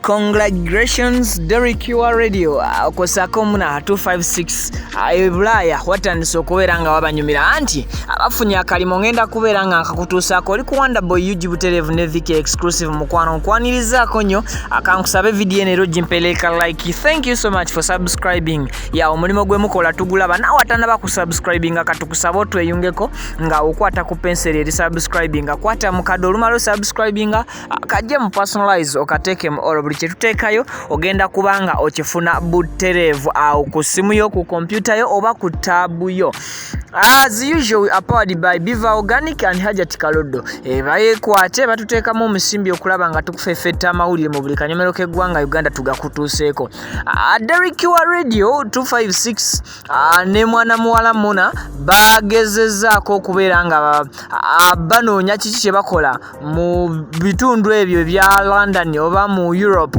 Congratulations, Derrick wa radio okosaako muna 256 e Bulaaya watandise okubeera nga wabanyumira anti abafunye akalimo. Ngenda kubeera nga nkakutuusaako. Oli ku Wonderboy UG butereevu ne VK Exclusive. Mukwano, nkwanirizaako nnyo. Akankusabe vidiyo eno era ogimpeereka like. Thank you so much for subscribing. Ya omulimu gwe mukola tugulaba. Naawe atanaba kusubscribinga, katukusaba otweyungeko nga okwata ku penseri eri subscribinga. Kwata mukadde olumala osubscribinga, kajje mu personalize, okateeke mu olwo buli kyetuteekayo ogenda kubanga okifuna butereevu awo ku simu yo, ku kompyuta yo oba ku taabu yo. As usual, we are powered by Biva Organic and Hajat Kaloddo. Bayekwate batuteekamu omusimbi okulaba nga tukufeffetta amawulire mu buli kanyomero k'eggwanga Uganda tugakutuuseeko. Derrick wa radio 256 ne mwana muwala Muna bagezezzaako okubeera nga banoonya kiki kye bakola mu bitundu ebyo ebya London oba mu Europe,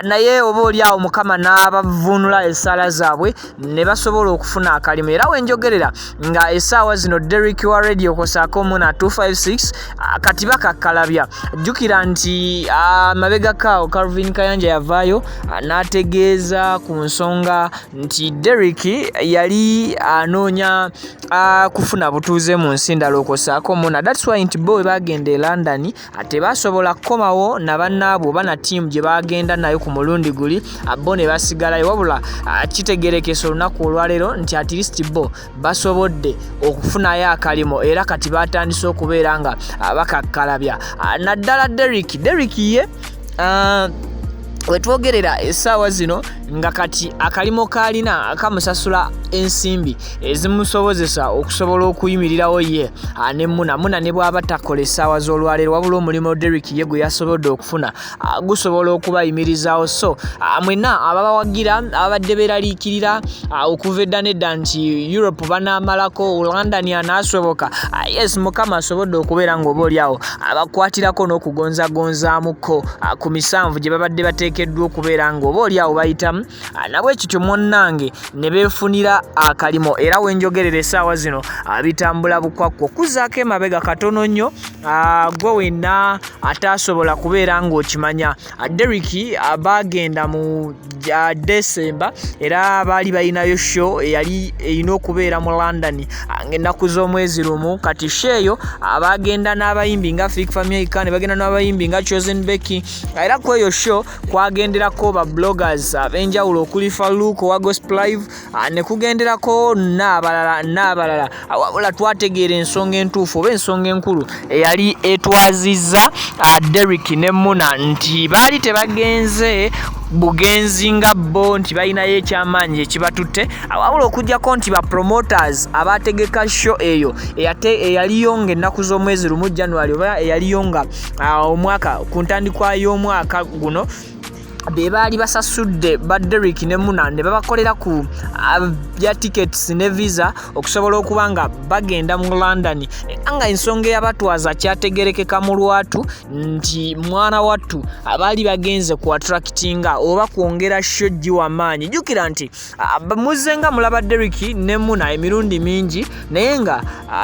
naye oba oli awo Mukama n'abavuunula essaala zaabwe ne basobola okufuna akalimu. Era wenjogerera nga essaawa zino, Derrick wa radio kosaako Muna 256 kati bakakkalabya. Jjukira nti amabegako awo Calvin Kayanja yavaayo n'ategeeza ku nsonga nti Derrick yali anoonya kufuna butuuze mu nsi ndala okosaako Muna. That's why nti bo bwe bagenda e London tebasobola kukomawo na bannaabwe oba na ttiimu gye bagenda nayo ku mulundi guli, bo ne basigalayo. Wabula kitegerekesa olunaku olwaleero nti at least bo basobodde okufunayo akalimo era kati batandise okubeera nga bakakkalabya, naddala Derrick. Derrick ye wetwogerera essaawa zino nga kati akalimo kaalina kamusasula ensimbi ezimusobozesa okusobola okuyimirirawo ye ne Muna. Muna ne bw'aba takola essaawa z'olwaleero, wabula omulimu Derrick ye gwe yasobodde okufuna gusobola okubayimirizaawo. So mwenna ababawagira ababadde beeraliikirira okuva edda nedda nti Europe banaamalako, London anaasoboka, yes, Mukama asobodde okubeera ng'oba oli awo abakwatirako n'okugonzagonzaamuko ku misanvu gye babadde bateekeddwa okubeera ng'oba oli awo bayitamu. Nabwe kityo munnange ne beefunira akalimo, era wenjogerera essaawa zino bitambula bukwakku. Okuzaako emabega katono nnyo, gwe wenna ataasobola kubeera ng'okimanya, Derrick baagenda mu December era baali balinayo show eyali erina okubeera mu London ng'ennaku z'omwezi 1. Kati show eyo bagenda n'abayimbi nga Fik Fameica, ne bagenda n'abayimbi nga Chosen Becky, era ku eyo show kwagenderako ba bloggers ab'enjawulo okuli Farouk owa Gospel Live, ne kugenderako n'abalala n'abalala. Wabula twategeera ensonga entuufu oba ensonga enkulu eyali etwazizza Derrick ne Muna nti baali tebagenze bugenzi nga bo nti balinayo ekyamaanyi ekibatutte, wabula okuggyako nti ba promoters abategeka show eyo eyaliyo ng'ennaku z'omwezi 1 January oba eyaliyo nga omwaka ku ntandikwa y'omwaka guno, be baali basasudde ba Derrick ne Muna ne babakolera ku bya tickets ne visa okusobola okuba nga bagenda mu London. Era nga ensonga eyabatwaza kyategerekeka mu lwatu nti mwana wattu abaali bagenze ku attractinga oba kwongera show giwa maanyi. Jjukira nti muzze nga mulaba Derrick ne Muna emirundi mingi, naye nga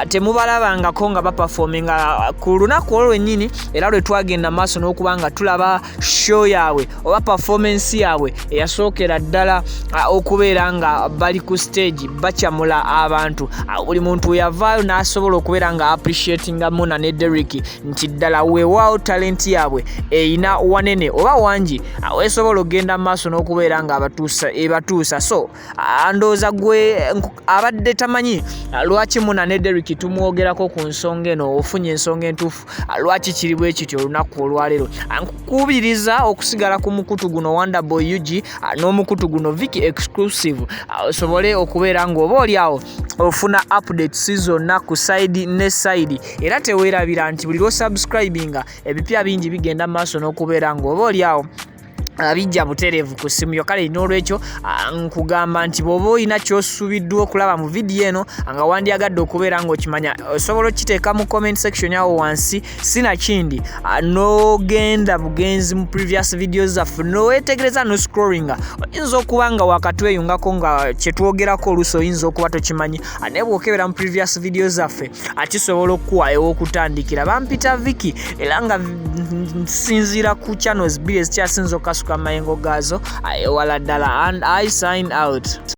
temubalabangako nga baperforminga ku lunaku olwo lwennyini. Era lwe twagenda maaso n'okuba nga tulaba show yaabwe oba performance yaabwe eyasookera ddala okubeera nga bali ku stage bakyamula abantu, buli muntu yavaayo n'asobola okubeera nga appreciatinga Muna ne Derrick nti ddala weewaawo talenti yaabwe erina wanene oba wangi weesobola okugenda mu maaso n'okubeera nga ebatuusa. So ndowooza gwe abadde tamanyi lwaki Muna ne Derrick tumwogerako ku nsonga eno, ofunye ensonga entuufu lwaki kiri bwe kityo olunaku olwaleero. Nkukubiriza okusigala ku mukutu guno Wonderboy UG n'omukutu guno Vicky Exclusive, osobole okubeera ng'oba oli awo ofuna updates zonna ku side ne side. Era teweerabira nti buli lwosubscribinga, ebipya bingi bigenda mu maaso n'okubeera ng'oba oli awo. Bijja butereevu ku ssimu yo. Kale n'olwekyo nkugamba nti bw'oba olina ky'osuubiddwa okulaba mu vidiyo eno nga wandyagadde okubeera ng'okimanya, osobola okiteeka mu comment section awo wansi. Sinakindi n'ogenda bugenzi mu previous videos zaffe noweetegereza, no scrollinga. Oyinza okuba nga wakatweyungako nga kyetwogerako oluusi oyinza okuba tokimanyi, naye bw'okebera mu previous videos zaffe akisobola okukuwa ew'okutandikira. Bampita Viki, era nga nsinziira ku channels bbiri ezikyasinza okukasuka amayengo gaazo ewala ddala, and I sign out.